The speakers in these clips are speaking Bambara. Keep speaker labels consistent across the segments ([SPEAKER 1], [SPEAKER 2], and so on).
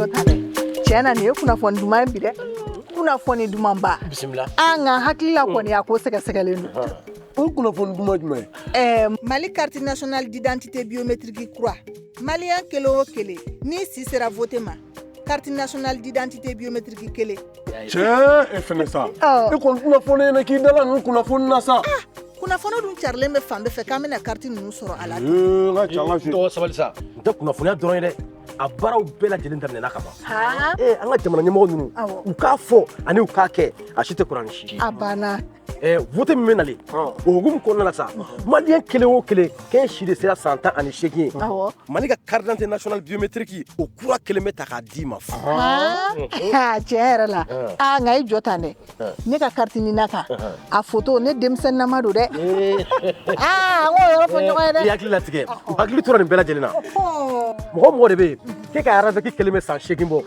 [SPEAKER 1] jɔ tan dɛ. Tiɲɛ na, nin ye kunnafoni duman ye bi dɛ, kunnafoni dumanba.
[SPEAKER 2] Bisimila.
[SPEAKER 1] An ka hakili la kɔni, a ko sɛgɛsɛgɛlen don.
[SPEAKER 3] O kunnafoni duman jumɛn?
[SPEAKER 1] Mali carte nationale d'identité biométrique kura, maliyɛn kelen o kelen n'i si sera vote ma, carte nationale d'identité biométrique kelen.
[SPEAKER 3] Cɛ, e fɛnɛ sa.
[SPEAKER 1] Ɔ.
[SPEAKER 3] E kɔni tɛna fɔ ne ɲɛna k'i dala ninnu kunnafoni na sa.
[SPEAKER 1] Kunnafoni dun carilen bɛ fan bɛɛ fɛ k'an bɛna carte ninnu sɔrɔ a la.
[SPEAKER 3] Ee, n ka cɛ, an ka se.
[SPEAKER 2] Tɔgɔ, sabali sa. N tɛ kunnafoniya dɔrɔn ye dɛ, a baaraw bɛɛ lajɛlen daminɛna ka ban.
[SPEAKER 1] Han.
[SPEAKER 2] Ee, an ka jamana ɲɛmɔgɔ ninnu, u k'a fɔ ani u k'a kɛ, a si tɛ kuran ni si.
[SPEAKER 1] A banna.
[SPEAKER 2] Vote min bɛ nalen, o hukumu kɔnɔna la sa, maliyɛn kelen o kelen k'e si de sera san 18 ye, Mali ka carte d'identité nationale biométrique, o kura kelen bɛ ta k'a d'i ma fu.
[SPEAKER 1] Han, tiɲɛ yɛrɛ la. Aa, nka i jɔ tan dɛ, ne ka carte NINA kan, a photo, ne denmisɛnninama don dɛ. Aa, an k'o yɔrɔ fɔ ɲɔgɔn ye
[SPEAKER 2] I
[SPEAKER 1] dɛ.
[SPEAKER 2] hakili latigɛ, u hakili tora nin bɛɛ lajɛlen na. Mɔgɔ o mɔgɔ de bɛ yen k'e ka RAVEC kelen bɛ san 8 bɔ,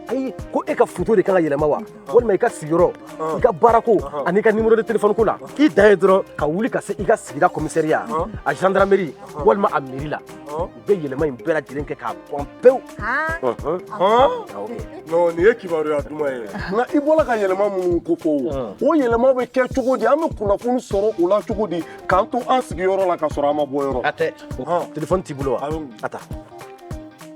[SPEAKER 2] ayi, ko e ka photo de kan ka yɛlɛma wa, walima i ka sigiyɔrɔ, i ka baarako ani i ka numéro de téléphone ko la, i dan ye dɔrɔn ka wuli ka se i ka sigida commissariat, a gendarmerie walima a mairie la, u bɛ yɛlɛma in bɛɛ lajɛlen kɛ k'a ban pewu. Awɔ kɛ.
[SPEAKER 3] Non, nin ye kibaruya duman ye, nka i bɔra ka yɛlɛma minnu ko fɔ, o yɛlɛma bɛ kɛ cogo di? An bɛ kunnafoni sɔrɔ o la cogo di k'an to an sigiyɔrɔ la ka sɔrɔ an ma bɔ yɔrɔ?
[SPEAKER 2] A tɛ téléphone t'i bolo wa?
[SPEAKER 3] Awɔ.
[SPEAKER 2] A ta.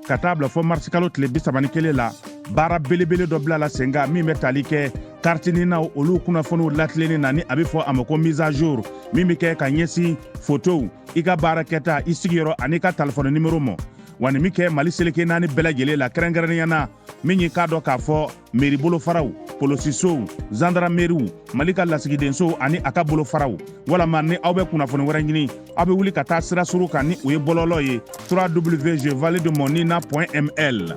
[SPEAKER 4] Ka taa bila fɔ marisikalo tile 31 la, baara belebele dɔ bilala sen kan min bɛ tali kɛ carte NINAw, olu kunnafoniw latilenni na, ni a bɛ fɔ a ma ko mise à jour, min bɛ kɛ ka ɲɛsin fotow, i ka baarakɛta, i sigiyɔrɔ ani i ka telefɔni nimero ma. Wa nin bɛ kɛ Mali seleke naani bɛɛ lajɛlen la, kɛrɛnkɛrɛnnenya na min ye k'a dɔn k'a fɔ meri bolofaraw, polosisow, zandarameriw, Mali ka lasigidensow ani a ka bolofaraw. Walama ni aw bɛ kunnafoni wɛrɛ ɲini, aw bɛ wuli ka taa sira suru kan ni o ye bɔlɔlɔ ye: www je valide mon nina ml.